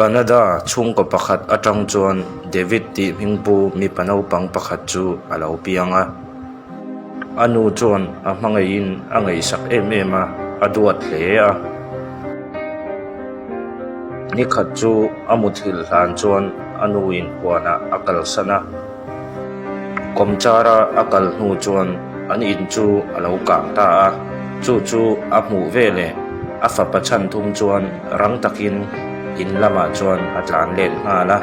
Canada chhungkaw pakhat atang chuan David tih hmingpu mipa naupang pakhat chu a lo piang a. A nu chuan a hmangaihin a ngaihsak em em a, a duat hle a. Nikhat chu a muthilh hlan chuan a nuin huanah a kalsan a. Kawmchara a kal hnu chuan an in chu a lo kang ta a, chu chu a hmuh veleh a fapa chhan thum chuan rang takin in lamah chuan a tlan let nghal a.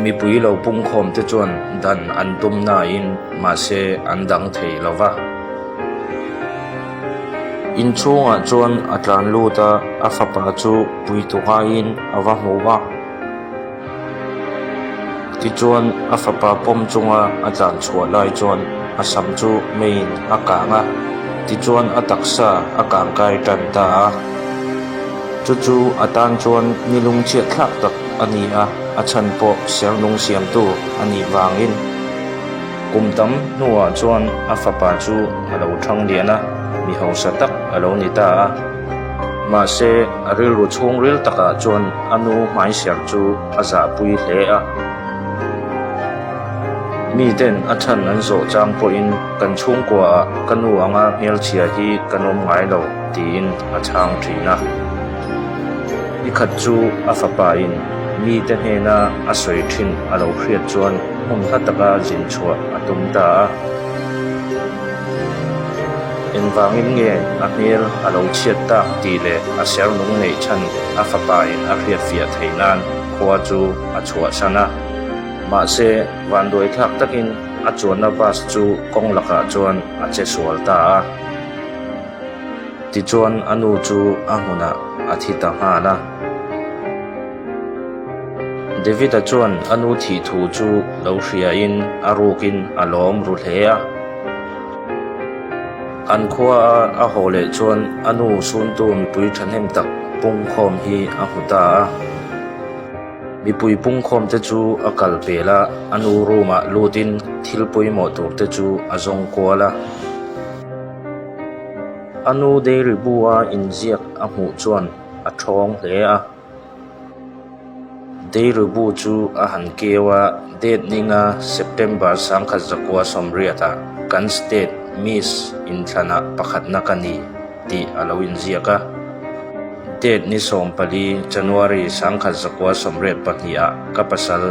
Mipui lo pungkhawm te chuan dan an tum nain mahse an dang thei lo va. Inchhungah chuan a tlan lut a, a fapa chu puitu ngaiin a va hmu a. Tichuan a fapa pawm chunga a tlan chhuah lai chuan a sam chu meiin a kang a, tichuan a taksa a kang kai tan ta a. Chu chu a tan chuan ni lungchhiat thlak tak a ni a, a chhan pawh serhnung siamtu a nih vangin. Kum tam hnuah chuan a fapa chu a lo thang lian a, mi hausa tak a lo ni ta a. Mahse, a rilru chhungril takah chuan a nu hmaiser chu a zahpui hle a. Miten a chhan an zawh chang pawhin kan chhungkuaah ka nu anga hmelchhia hi kan awm ngai lo tiin a chhang thin a. Nikhat chu a fapain mite hnena a sawi thin a lo hriat chuan hmun hla taka zin chhuah a tum ta a. Engvangin nge a hmel a lo chhiat tak tih leh a ser nung neih chhan a fapain a hriatfiah theih nan khua chu a chhuahsan a. Mahse, vanduaithlak takin a chuanna bus chu kawng lakah chuan a che sual ta a. Tichuan a nu chu a hmunah a thi ta nghal a. David-a chuan a nu thih thu chu lo hriain a rukin a lawm ru hle a. An khua a a haw leh chuan a nu suntu mipui thahnem tak pungkhawm hi a hmu ta a. Mipui pungkhawm te chu a kal pel a, a nu room ah lutin thil pawimawh tur te chu a zawng kual a. A nu dairy bu a inziak a hmuh chuan a thawng hle a. Dairy bu chu a han keu a, date ninga September 1980 ah kan state Miss inthlanah pakhatna ka ni tih a lo inziak a. Date ni 14 January 1982 ah ka pasal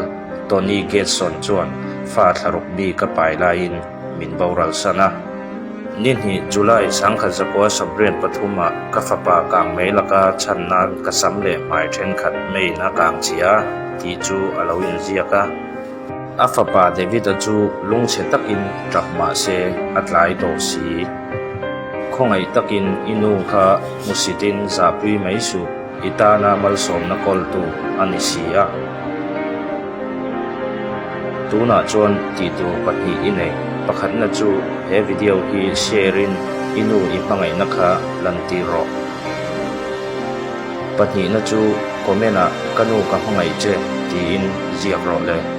Tony Gateson chuan fa thlaruk mi ka pai laiin min boral san a. Ni hnih July 1983 ah ka fapa kang mai laka chhan nan ka sam leh hmai thenkhat meiin a kang chhia tih chu a lo inziak a. A fapa David-a chu lungchhe takin tap mah se a tlai tawh si. Khawngaih takin i nu kha hmusitin zahpui mai suh. I tana malsawmna kawltu a ni si a. Tunah chuan tih tur pahnih i nei. Pakhatna chu he video hi share in i nu i hmangaihna kha lantir rawh. Pahnihna chu comment ah ka nu ka hmangaih che tiin ziak rawh le.